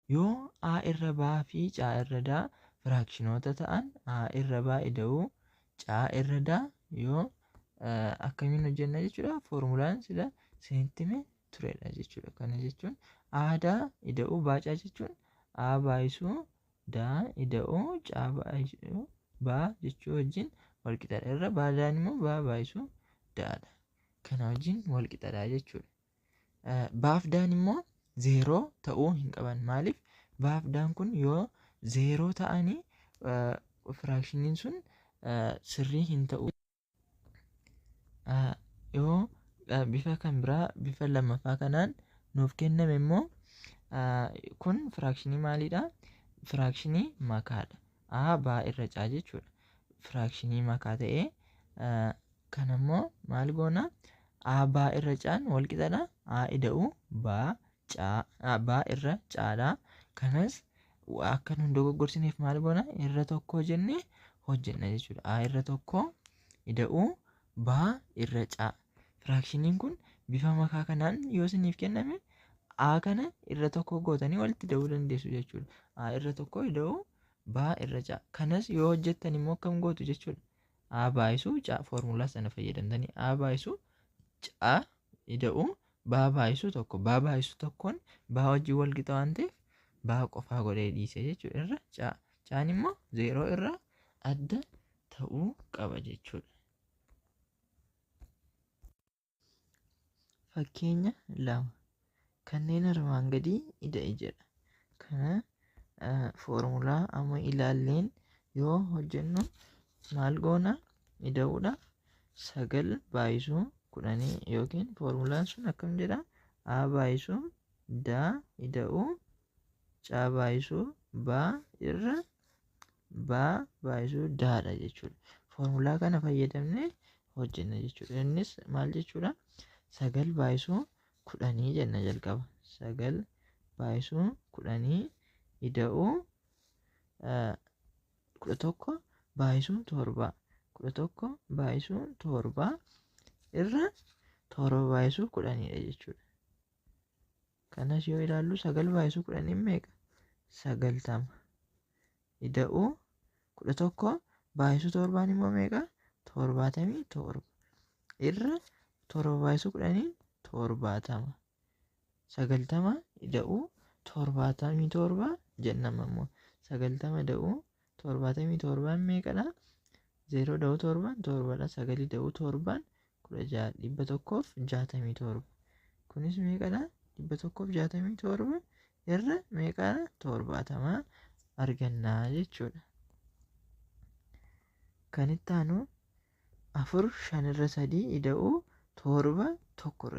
Yoo A irra B fi C irra D firaakshinoota ta'an, A irra B ida'uu C irra D yoo akkamiin hojjenna jechuudha? Foormulaan sila isinitti hime turedha jechuudha. Kana jechuun A D ida'uu B C jechuun A baay'isuu D ida'uu C baay'isuu B jechuu wajjin wal qixadha. Irra B D'n immoo B baay'isuu D dha. Kana wajjin wal qixadha jechuudha. Baaf daan immoo zeeroo ta'uu hin qaban. Maaliif? Baaf daan kun yoo zeeroo ta'anii firaakshiniin sun sirrii hin ta'u. Yoo bifa kan biraa, bifa lammaffaa kanaan nuuf kenname immoo, kun firaakshinii maaliidha? Firaakshinii makaadha. A baa irra caa jechuudha. Firaakshinii makaa ta'ee kana immoo maal goona? A B irra C'n wal qixadha. A ida'uu B C B irra C'dha. Kanas akka nun dogoggorsineef maal goona? Irra tokkoo jennee hojjenna jechuudha. A irra tokkoo ida'uu B irra C. Firaakshiniin kun bifa makaa kanaan yoo isiniif kenname, A kana irra tokkoo gootanii walitti ida'uu dandeessu jechuudha. A irra tokkoo ida'uu B irra C. Kanas yoo hojjettan immoo akkam gootu jechuudha? A baay'isuu C, foormulaa sana fayyadamtanii A baay'isuu C ida'uu B baay'isuu tokko. B baay'isuu tokkoon B wajjin wal qixa waan ta'eef B qofaa godhee dhiise jechuudha, irra C. C'n immoo zeeroo irraa adda ta'uu qaba jechuudha. Fakkeenya 2. Kanneen armaan gadii ida'i jedha. Kana foormulaa amma ilaalleen yoo hojjennu maal goona? Ida'uudhaaf 9 baay'isuu 10, yookiin foormulaan sun akkam jedha? A baay'isuu D ida'uu C baay'isuu B irra B baay'isuu D dha jechuudha. Foormulaa kana fayyadamnee hojjenna jechuudha. Innis maal jechuudha? 9 baay'isuu 10 jenna jalqaba. 9 baay'isuu 10 ida'uu 11 baay'isuu 7. 11 baay'isuu 7 irra 7 baay'isuu 10dha jechuudha. Kanas yoo ilaallu, 9 baay'isuu 10 meeqa? 90. Ida'uu 11 baay'isuu 7n immoo meeqa? 77. Irra 7 baay'isuu 10 70. 90 ida'uu 77 jennama immoo. 90 ida'uu 77n meeqadha? 0 ida'uu 7 7dha. 9 ida'uu 7 16, 167. Kunis meeqadha? 167 irra meeqadha? 70 argannaa jechuudha. Kan itti aanu 4 5 irra 3 ida'uu 7 1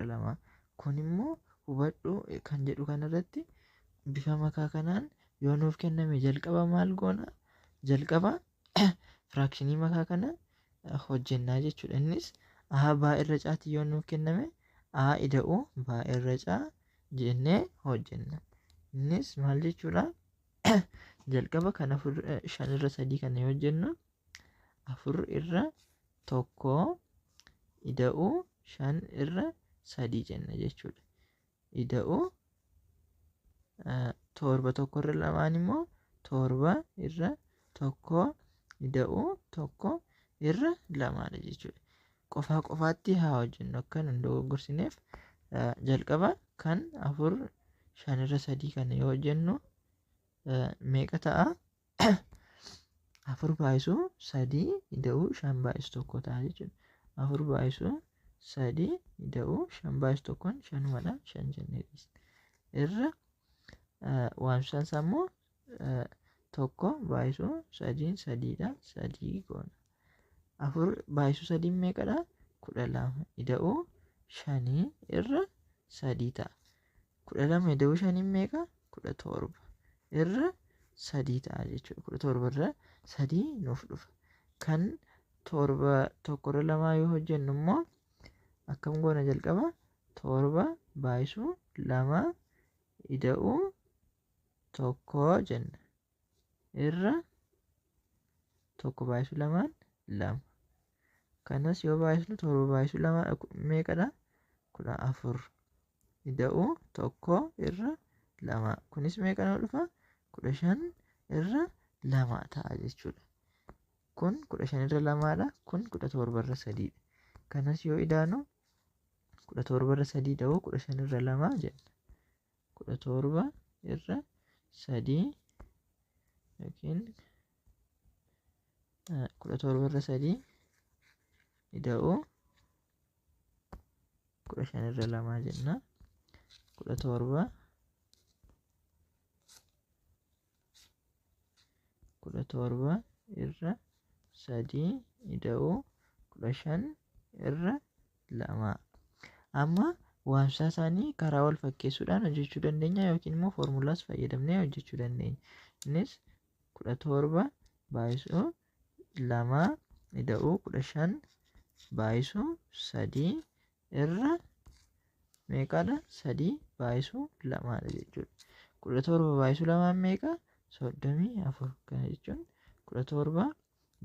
irra 2. Kun immoo hubadhu kan jedhu kanarratti bifa makaa kanaan yoo nuuf kenname, jalqaba maal goona? Jalqaba firaakshinii makaa kana hojjennaa jechuudha. Innis A B irra C'tti yoo nuuf kenname, A ida'uu B irra C jennee hojjenna. Innis maal jechuudha? Jalqaba kan 4 5 irra 3 kana yoo hojjennu, 4 irra 1 ida'uu 5 irra 3 jenna jechuudha. Ida'uu 7 1 irra 2n immoo 7 irra 1 ida'uu 1 irra 2dha jechuudha. Qofaa qofaatti haa hojjennu akka nun dogoggorsineef. Jalqaba kan 4 5 irra 3 kana yoo hojjennu meeqa ta'a? 4 baay'isuu 3 ida'uu 5 baay'isu 1 ta'a jechuudha. 4 baay'isuu 3 ida'uu 5 baay'isu 1n shanumadha, 5 jennee dhiisna. Irra waamsisaan isaa immoo 1 baay'isuu 3n 3dha, 3 goona. 4 baay'isuu 3n meeqadha? 12 ida'uu 5 irra 3 ta'a. 12 ida'uu 5n meeqa? 17 irra 3 ta'a jechuudha. 17 irra 3 nuuf dhufa. Kan 7 1 irra 2 yoo hojjennu immoo akkam goona? Jalqaba 7 baay'isuu 2 ida'uu 1 jenna. Irra 1 baay'isuu 2n 2. Kanas yoo baay'isnu, 7 baay'isuu 2 meeqadha? 14 ida'uu 1 irra 2. Kunis meeqa nuu dhufa? 15 irra 2 ta'a jechuudha. Kun 15 irra 2 dha. Kun 17 irra 3 dha. Kanas yoo idaanu 17 irra 3 da'uu 15 irra 2 jenna. 17 irra 3 yookiin 17 irra 3 ida'uu 15 irra 2 jenna. 17 17 irra 3 ida'uu 15 irra 2. Amma waamsaa isaanii karaa wal fakkeessuudhaan hojjechuu dandeenya yookiin immoo foormulaas fayyadamnee hojjechuu dandeenya. Innis 17 baay'isuu 2 ida'uu 15 baay'isuu 3 irra meeqadha? 3 baay'isuu 2 dha jechuudha. 17 baay'isuu 2 meeqa? 34. Kana jechuun 17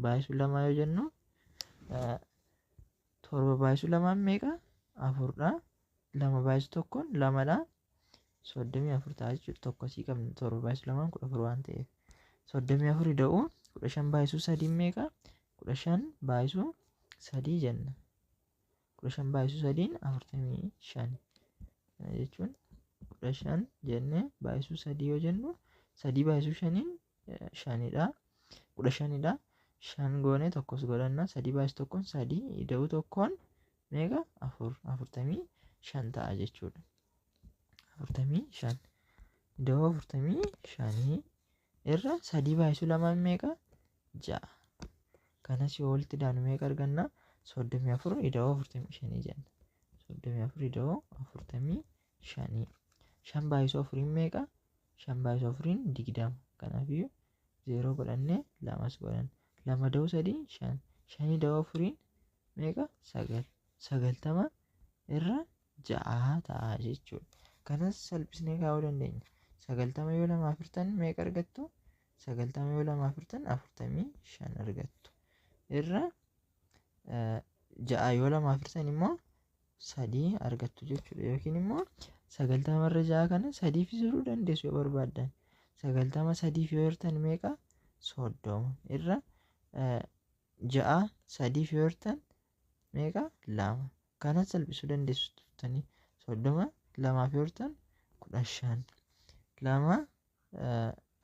baay'isuu 2 yoo jennu 7 baay'isuu 2 meeqa? 4 dha. 2 baay'isuu 1 2 dha. 34 ta'a jechuudha. Tokko asii qabna. 7 baay'isuu 2 14 waan ta'eef. 34 ida'uu 15 baay'isuu 3 meeqa? 15 baay'isuu 3 jenna. 15 baay'isuu 3 45. Kana jechuun 15 jennee baay'isuu 3 yoo jennu 3 baay'isuu 5 5 dha. 15 dha. 5 goonee tokkos godhanna. 3 baay'isuu 1 3 ida'uu 1 meeqa? 4. 45 ta'a jechuudha. 45 ida'uu 45 irra 3 baay'isuu 2 meeqa? 6. Kanas yoo walitti daanu meeqa arganna? 34 ida'uu 45 jenna. 34 ida'uu 45. 5 baay'isuu 4 meeqa? 5 baay'isuu 4 20. Kanaafiyyuu 0 godhannee 2s godhanna. 2 ida'uu 3 5. 5 ida'uu 4 meeqa? 9. 90 irra 6 ta'a jechuudha. Kanas salphisnee kaa'uu dandeenya. 90 yoo 2 afurtan meeqa argattu? 90 yoo 2 afurtan 45 argattu. Irra 6 yoo 2 afurtan immoo 3 argattu jechuudha. Yookiin immoo 90 irra 6 kana 3 fi hiruu dandeessu yoo barbaaddan. 90 3 fi yoo hirtan meeqa? 30 irra 6 3 fi yoo hirtan meeqa? 2. Kanas salphisuu dandeessu turtanii. 30 2 fi yoo hirtan 15. 2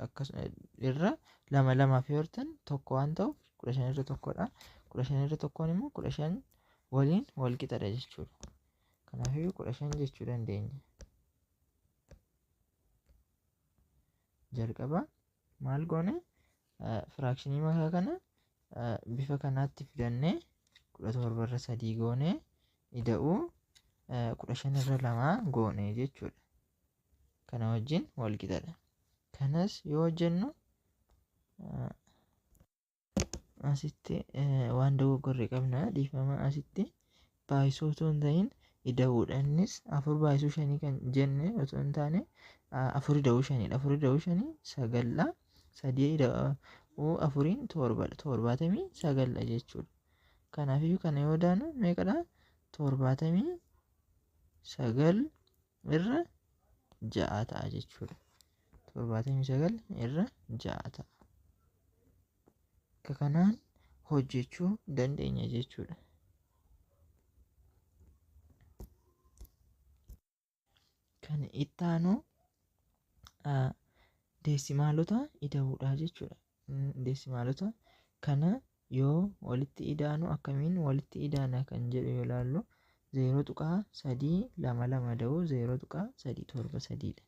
akkasuma irra 2 2 fi yoo hirtan 1 waan ta'uuf 15 irra 1 dha. 15 irra 1 immoo 15 waliin wal qixadha jechuudha. Kanaafiyyuu 15 jechuu dandeenya. Jalqaba maal goone? Firaakshinii makaa kana bifa kanaatti fidannee 17 irra 3 goone ida'uu 15 irra 2 goone jechuudha. Kana wajjin wal qixadha. Kanas yoo hojjennu asitti waan dogoggorre qabna dhiifama. Asitti baay'isuu otoo hin ta'in ida'uudha. Innis 4 baay'isuu 5 kan jenne otoo hin taane 4 ida'uu 5 dha. 4 ida'uu 5 9 dha. 3 ida'uu 4 7 dha. 79 dha jechuudha. Kanaafiyyuu kana yoo daanu meeqadha? 79 irra 6 ta'a jechuudha. 79 irra 6 ta'a. Akka kanaan hojjechuu dandeenya jechuudha. Kan itti aanu deesimaalota ida'uudha jechuudha. Deesimaalota kana yoo walitti idaanu akkamiin walitti idaana kan jedhu yoo ilaallu 0.322 ida'uu 0.373 dha.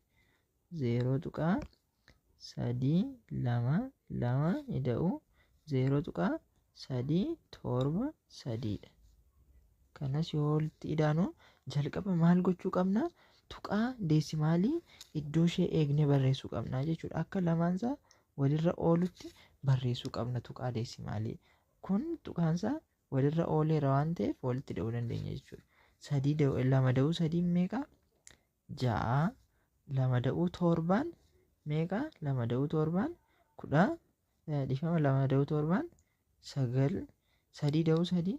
0.322 ida'uu 0.373 dha. Kanas yoo walitti idaanu jalqaba maal gochuu qabna? Tuqaa deesimaalii iddoo ishee eegnee barreessuu qabna jechuudha. Akka lamaansaa walirra oolutti barreessuu qabna tuqaa deesimaalii. Kun tuqaansaa walirra ooleera waan ta'eef walitti ida'uu dandeenya jechuudha. 3 2 ida'uu 3 meeqa? 6. 2 ida'uu 7 meeqa? 2 ida'uu 7 10 dhiifama 2 ida'uu 7 9 3 ida'uu 3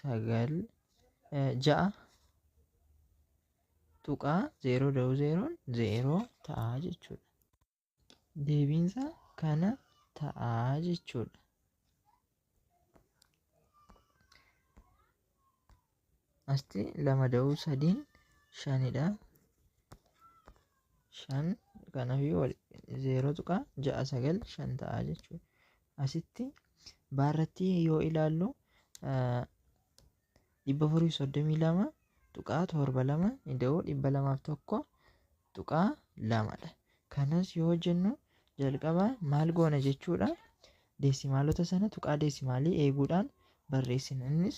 9 6 tuqaa 0 da'uu 0 0 ta'a jechuudha. Deebiinsa kana ta'a jechuudha. Asti 2 da'uu 3 5dha. 5 kanaafuu 0.695 ta'a jechuudha. Asitti baarratti yoo ilaallu 432.72 ida'uu 201.2 dha. Kanas yoo jennu jalqaba maal goona jechuudha. Deesimaalota sana tuqaa deesimaalii eeguudhaan barreessina. Innis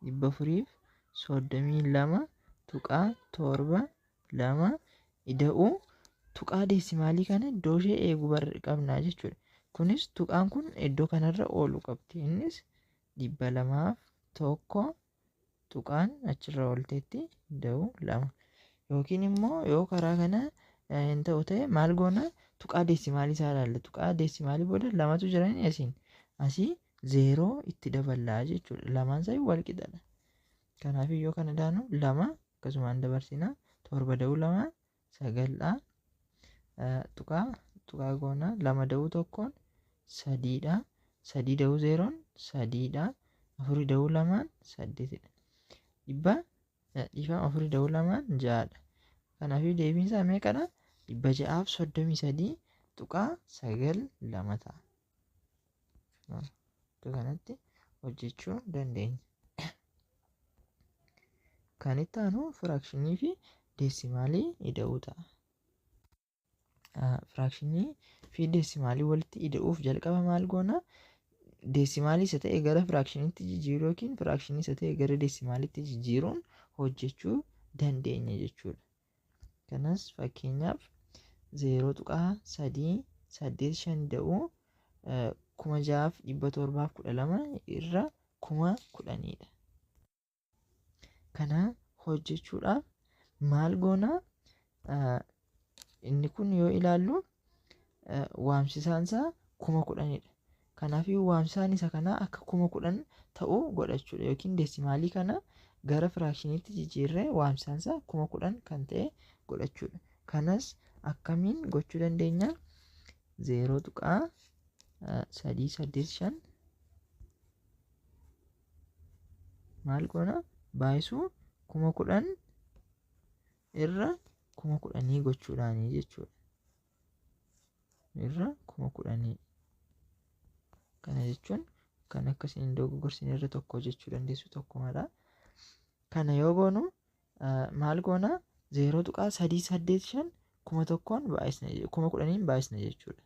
432.72 ida'uu tuqaa deesimaalii kana iddoo ishee eeguu qabna jechuudha. Kunis tuqaan kun iddoo kanarra ooluu qabdi. Innis 201 tuqaan achirra oolteetti ida'uu 2. Yookiin immoo yoo karaa kana hin ta'u ta'e maal goona tuqaa deesimaalii isaa ilaalla. Tuqaa deesimaalii booda lamatu jiranii asiin asii 0 itti daballaa jechuudha. Lamaan isaa wal qixadha. Kanaaf yoo kana daanu 2 akkasumaan dabarsina 7 da'uu 2 9dha. Tuqaa tuqaa goona 2 da'uu 1 3dha. 3 da'uu 0 3dha. 4 da'uu 2 8dha. Dhibba dhiifama 4 da'uu 2 6dha. Kanaafuu deebiin isaa meeqadha? 633.92 ta'a. Iddoo kanatti hojjechuu dandeenya. Kan itti aanu firaakshinii fi deesimaalii ida'uu ta'a. Firaakshinii fi deesimaalii walitti ida'uuf jalqaba maal goona? Deesimaalii isa ta'e gara firaakshiniitti jijjiiruu yookiin firaakshinii isa ta'e gara deesimaaliitti jijjiiruun hojjechuu dandeenya jechuudha. Kanas fakkeenyaaf 0.385 da'uu 6712 irra 10,000dha. Kana hojjechuudhaaf maal goona? Inni kun yoo ilaallu waamsisaan isaa 10,000dha. Kanaafuu waamsisaan isa kanaa akka 10,000 ta'uu godhachuudha yookiin deesimaalii kana gara firaakshiniitti jijjiirree waamsisaan isaa 10,000 kan ta'e godhachuudha. Kanas akkamiin gochuu dandeenya? 0.385 maal goona? Baay'isuu 10,000 irra 10,000 gochuudhaani jechuudha. Irra 10,000. Kana jechuun kan akkasiin hin dogoggorsin irra tokko jechuu dandeessu tokkumadha. Kana yoo goonu maal goona? 0.385 1,000 baay'isna 10,000 baay'isna jechuudha.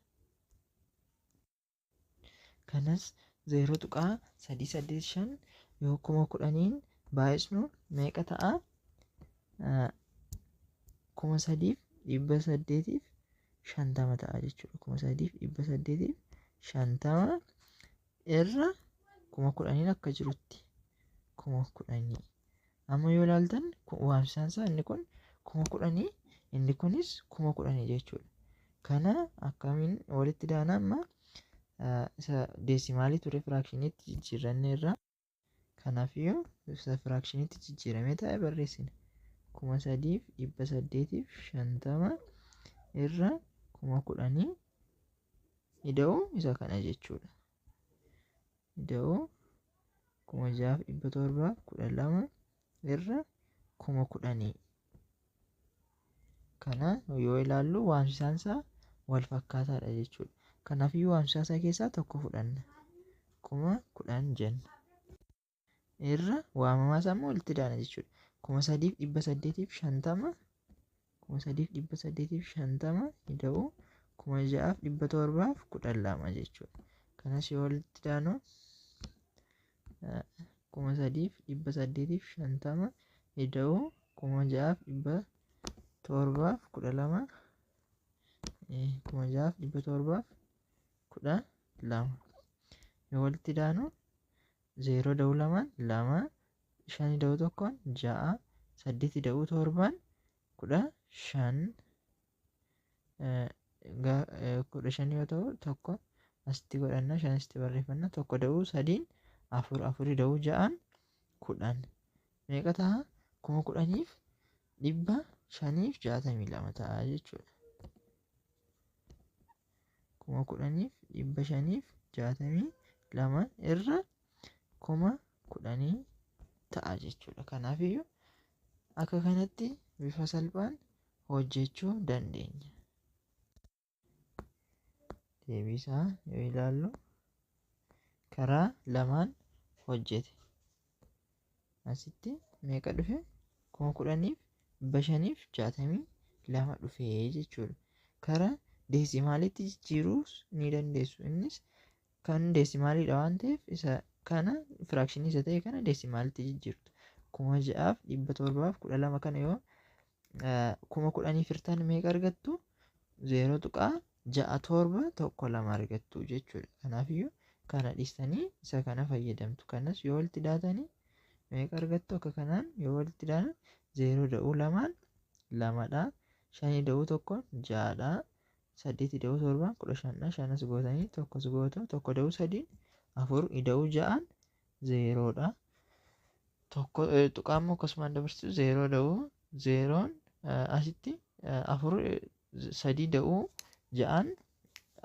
Kanas 0.385 yoo 10,000 baay'isnu meeqa ta'a? 3,850 ta'a jechuudha. 3,850 irra 10,000 akka jirutti 10,000. Amma yoo ilaaltan waamsisaan isaa inni kun 10,000 inni kunis 10,000 jechuudha. Kana akkamiin walitti daana amma isa deesimaalii ture firaakshiniitti jijjiirranne irra. Kanaafiyyuu isa firaakshiniitti jijjiiramee ta'e barreessina. 3,850 irra 10,000 ida'uu isa kana jechuudha. Ida'uu 6,712 irra 10,000. Kana yoo ilaallu waamsisaan isaa wal fakkaataadha jechuudha. Kanaafiyyuu waamsisaa isaa keessaa tokko fudhanna. 10,000 jenna. Irra waamamaa isaa immoo walitti daana jechuudha. 3,850 3,850 ida'uu 6,712 jechuudha. Kanas yoo walitti daanu 3,850 ida'uu 6,712 6,712 yoo walitti daanu 0 da'uu 2 2 5 da'uu 1 6 8 da'uu 7 15 15 yoo ta'u tokko asitti godhanna 5 asitti barreeffanna 1 da'uu 3 4 4 da'uu 6 10 meeqa ta'a? 10,500 562 ta'a jechuudha. 10,562 irra 10,000 ta'a jechuudha. Kanaafiyyuu akka kanatti bifa salphaan hojjechuu dandeenya. Deebii isaa yoo ilaallu karaa lamaan hojjete. Asitti meeqa dhufe? 10,562 dhufe jechuudha. Karaa deesimaalitti jijjiiruus ni dandeessu. Innis kan deesimaaliidha waan ta'eef isa kana firaakshinii isa ta'e kana deesimaalitti jijjiirtu. 6,712 kana yoo 10,000 firtan meeqa argattu? 0.6712 argattu jechuudha. Kanaafiyyuu kana dhiistanii isa kana fayyadamtu. Kanas yoo walitti daatanii meeqa argattu? Akka kanaan yoo walitti daatan 0 da'uu 2 2dha. 5 da'uu 1 6dha. 8 da'uu 7 15dha. 5 gootanii 1 gootu 1 da'uu 3 4 ida'uu 6 0dha. Tokko tuqaa immoo akkasumaan dabarsitu 0 da'uu 0 asitti 4 3 da'uu 6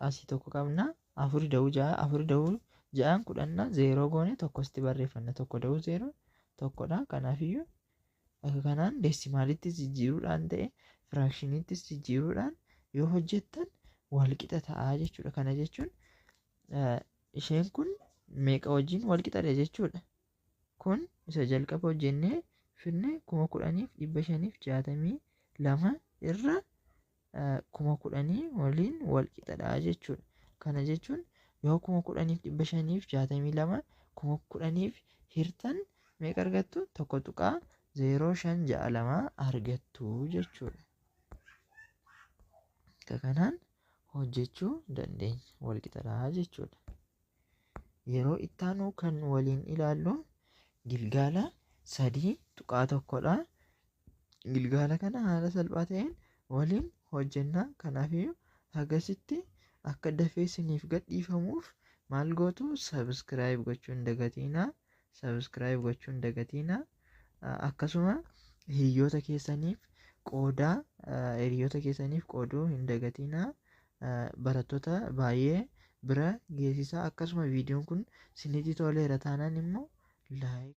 asii tokko qabna. 4 da'uu 6 4 da'uu 6 10 0 goone tokkosti barreeffanna. 1 da'uu 0 1dha. Kanaafiyyuu akka kanaan deesimaalittis jijjiiruudhaan ta'e firaakshiniittis jijjiiruudhaan yoo hojjettan walqixa ta'a jechuudha. Kana jechuun isheen kun meeqa wajjin walqixadha jechuudha. Kun isa jalqaba hojjennee finne 10,562 irra 10,000 waliin walqixadha jechuudha. Kana jechuun yoo 10,562 10,000 hirtan meeqa argattu? 1.0562 argattu jechuudha. Akka kanaan hojjechuu dandeenya walqixadha jechuudha. Yeroo ittaanu kan waliin ilaallu gilgaala 3.1dha. Gilgaala kana haala salphaa ta'een waliin hojjenna. Kanaafiyyuu hagasitti akka dafee isiniif gadhiifamuuf maal gootu? Subscribe gochuu hin dagatinaa. Subscribe gochuu hin dagatinaa. Akkasuma hiriyoota keessaniif qoodaa, hiriyoota keessaniif qooduu hin dagatinaa. Barattoota baay'ee bira geessisaa. Akkasuma viidiyoon kun isinitti toleera taanaan immoo like